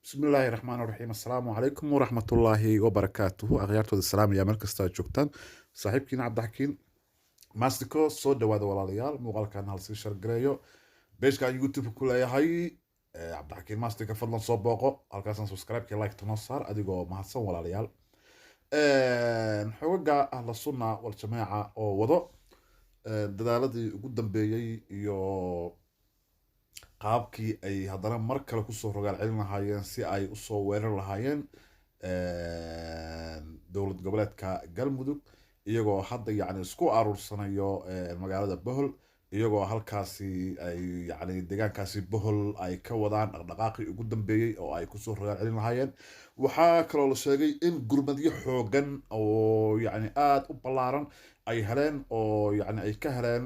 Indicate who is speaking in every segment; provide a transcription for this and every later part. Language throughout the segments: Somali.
Speaker 1: Bismillaahi raxmaan raxiim. Assalaamu calaykum waraxmatullaahi wabarakaatuhu. Akhyaartooda salaamaya meel kasta aad joogtaan. Saaxiibkiina Cabdixakiin Mastico, soo dhawaada walaalayaal. Muuqaalkan hal sii share gareeyo. Page-kaan YouTube ku leeyahay Cabdixakiin Mastica, fadlan soo booqo halkaasaan, subscribe-ka, like tanoo saar adigoo mahadsan. Walaalayaal, xogaga Ahla Sunna wal Jamaaca oo wado dadaaladii ugu dambeeyey iyo qaabkii ay haddana mar kale kusoo rogaal celin lahaayeen si ay usoo weerar lahaayeen dowlad goboleedka Galmudug, iyagoo hadda yacni isku aruursanayo magaalada Bohol, iyagoo halkaasi ay yacni deegaankaasi Bohol ay ka wadaan dhaqdhaqaaqii ugu dambeeyey oo ay kusoo rogaal celin lahaayeen. Waxaa kaloo la sheegay in gurmadyo xoogan oo yacni aada u ballaaran ay heleen oo yacni ay ka heleen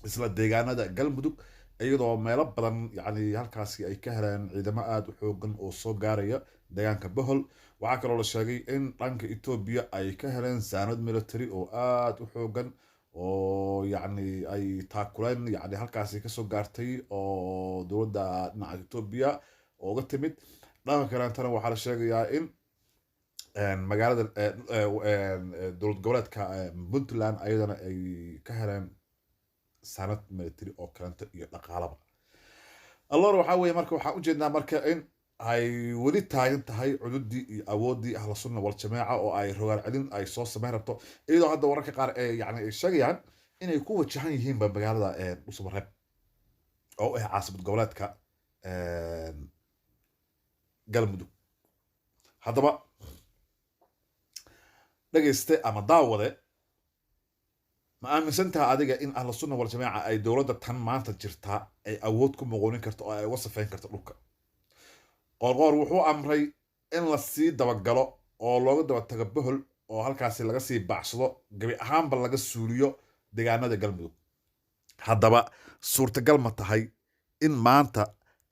Speaker 1: isla deegaanada Galmudug, iyadoo meelo badan yacni halkaasi ay ka heleen ciidamo aada u xoogan oo soo gaaraya deegaanka Bohol. Waxaa kaloo la sheegay in dhanka Etoobiya ay ka heleen saanad military oo aada u xoogan oo yacni ay taakuleen, yacni halkaasi kasoo gaartay oo dowladda dhinaca Etoobiya ooga timid. Dhanka kaleentana waxaa la sheegayaa in magaalada dowlad goboleedka Puntland ayadana ay ka heleen sanad military oo kalento iyo dhaqaalaba. Allor waxaa weeye, marka waxaan ujeednaa marka in ay weli taagan tahay cududii iyo awooddii Ahla Sunna wal Jamaaca oo ay rogaal celin ay soo sameyn rabto, iyadoo hadda wararka qaar ee yani ay sheegayaan inay ku wajahan yihiinba magaalada Dhuusamareeb oo ah caasimad goboleedka Galmudug. Haddaba dhegayste ama daawade, ma aaminsan taha adiga in Ahlu Sunna wal Jamaaca ay dowladda tan maanta jirtaa ay awood ku muquunin karto oo ay uga safeyn karto dhulka? Qoorqoor wuxuu amray in la sii dabagalo oo looga daba tago Bohol oo halkaasi laga sii bacsado, gebi ahaanba laga suuliyo deegaanada Galmudug. Haddaba suurtagal ma tahay in maanta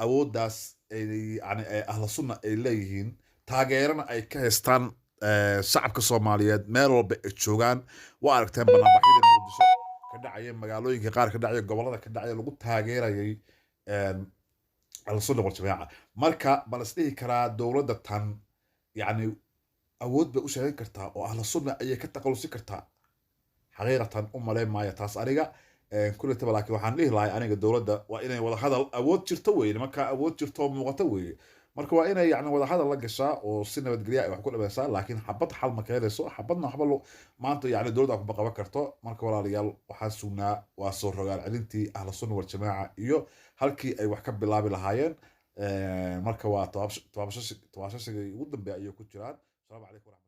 Speaker 1: awooddaas ay yani Ahlu Sunna ay leeyihiin, taageerana ay ka haystaan shacabka Soomaaliyeed meel walba ay joogaan? Waa aragteen banaanbaxyadii Muqdisho ka dhacaya, magaalooyinka qaar ka dhacaya, gobollada ka dhacaya, lagu taageerayay Ahlu Sunna wal Jamaaca. Marka ma la isdhihi karaa dowladda tan yacni awood bay u sheegan kartaa oo Ahlu Sunna ayay ka taqalusi kartaa? Xaqiiqatan u malayn maayo taas aniga kulletaba, laakiin waxaan dhihi lahay aniga dowladda waa inay wadahadal, awood jirto weye nimanka, awood jirto oo muuqato weeye. Marka waa inay yani wadahadal la gashaa oo si nabadgelya ay wax ku dhameysaa, laakiin xabad xal ma keenayso, xabadna waxba maanta yani dowladda kuma qaban karto. Marka walaalayaal, waxaan sugnaa waa soo rogaal celintii Ahlu Sunna wal Jamaaca iyo halkii ay wax ka bilaabi lahaayeen. Marka waa tabaabashashigii ugu dambeeya ayay ku jiraan. Asalaamu calaykum waraxmatullahi.